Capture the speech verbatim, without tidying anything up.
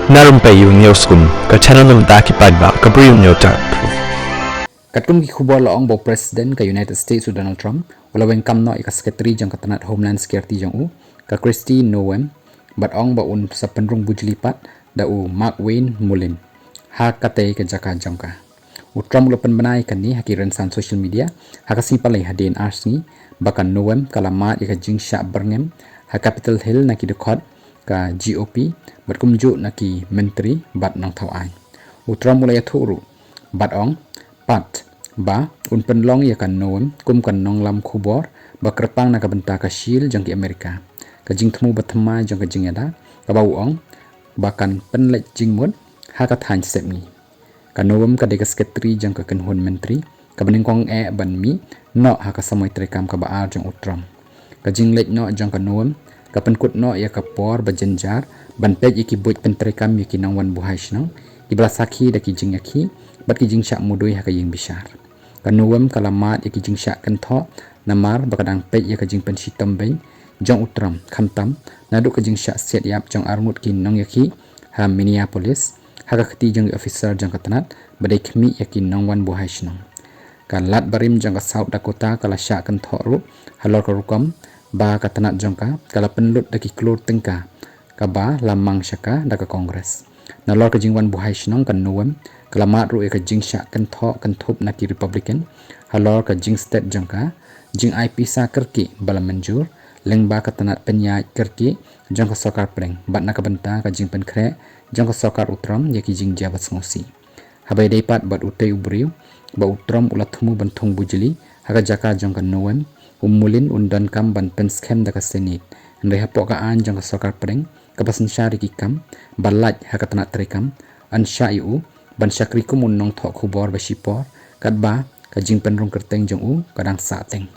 Na Rympei U News Kum, ka channel na bynta ki paidbah ka Bri U News Tap. Katkum ki khubor la ong ba u President ka United States u Donald Trump u la weng kam noh ïa ka Secretary jong ka tnat Homeland Security jong u, ka Kristi Noem, bad ong ba un sa pynrung bujli pat da u Markwayne Mullin ha katei ka jaka jong ka. U Trump u la pynbna ïa kane ha ki rynsan social media ha ka sngi Palei hadien ar sngi ba ka Noem ka la mad ïa ka jingshah byrngem ha Capitol Hill na ki dkhot ka G O P bad kumjuh na ki myntri bad nongthaw aiñ. U Trump u la ïathuh ruh bad ong pat ba un pynlong ïa ka Noem kum ka nonglam khubor ba kyrpang na ka bynta ka Shield jong ki Amerika, ka jingthmu ba thymmai jong ka jingïada, kaba u ong ba kan pynleit jingmut ha ka thaiñ sepngi. Ka Noem ka dei ka Secretary jong ka kynhun myntri kaba nyngkong eh ban mih noh ha ka samoi treikam kaba ar jong u Trump. Ka jingleit noh jong ka Noem ka pynkut noh ïa ka por ba jynjar ban peit ïa ki buit pyntreikam ïa ki nongwan buhai shnong kiba la sakhi da ki jingïakhih bad ki jingshah mudui ha ka ïing bishar. Ka Noem ka la mad ïa ki jingshah kynthoh namar ba ka dang peit ïa ka jingpynshitom beiñ jong u Trump, khamtam naduh ka jingshah siat ïap jong arngut ki nongïakhih ha Minneapolis ha ka kti jong ki officer jong ka tnat ba dei khmih ïa ki nongwan buhai shnong. Ka lad barim jong ka South Dakota ka la shah kynthoh ruh halor ka rukom ba ka tnat jong ka ka la pynlut da ki klur tyngka kaba la mang sha ka da ka Congress. Nalor ka jingwan buhai shnong ka Noem ka la mad ruh ïa ka jingshah kynthoh kynthup na ki Republican halor ka jingstet jong ka jingai pisa kyrkieh ba la mynjur lyngba ka tnat pynïaid kyrkieh jong ka sorkar pdeng bad na ka bynta ka jingpynkhreh jong ka sorkar u Trump ïa ki jingjia ba sngewsih. Haba ïadei pat bad utei u briew ba u Trump u la thmu ban thung bujli ha ka jaka jong ka Noem, u Mullin un donkam ban pynskhem da ka Senate. Hynrei hapoh ka aiñ jong ka sorkar pdeng kaba synshar ïa ki kam ba lait ha ka tnat treikam, yn shah ïa u ban shakri kum u nongthoh khubor ba shipor katba ka jingpynrung kyrteng jong u ka dang sahteng.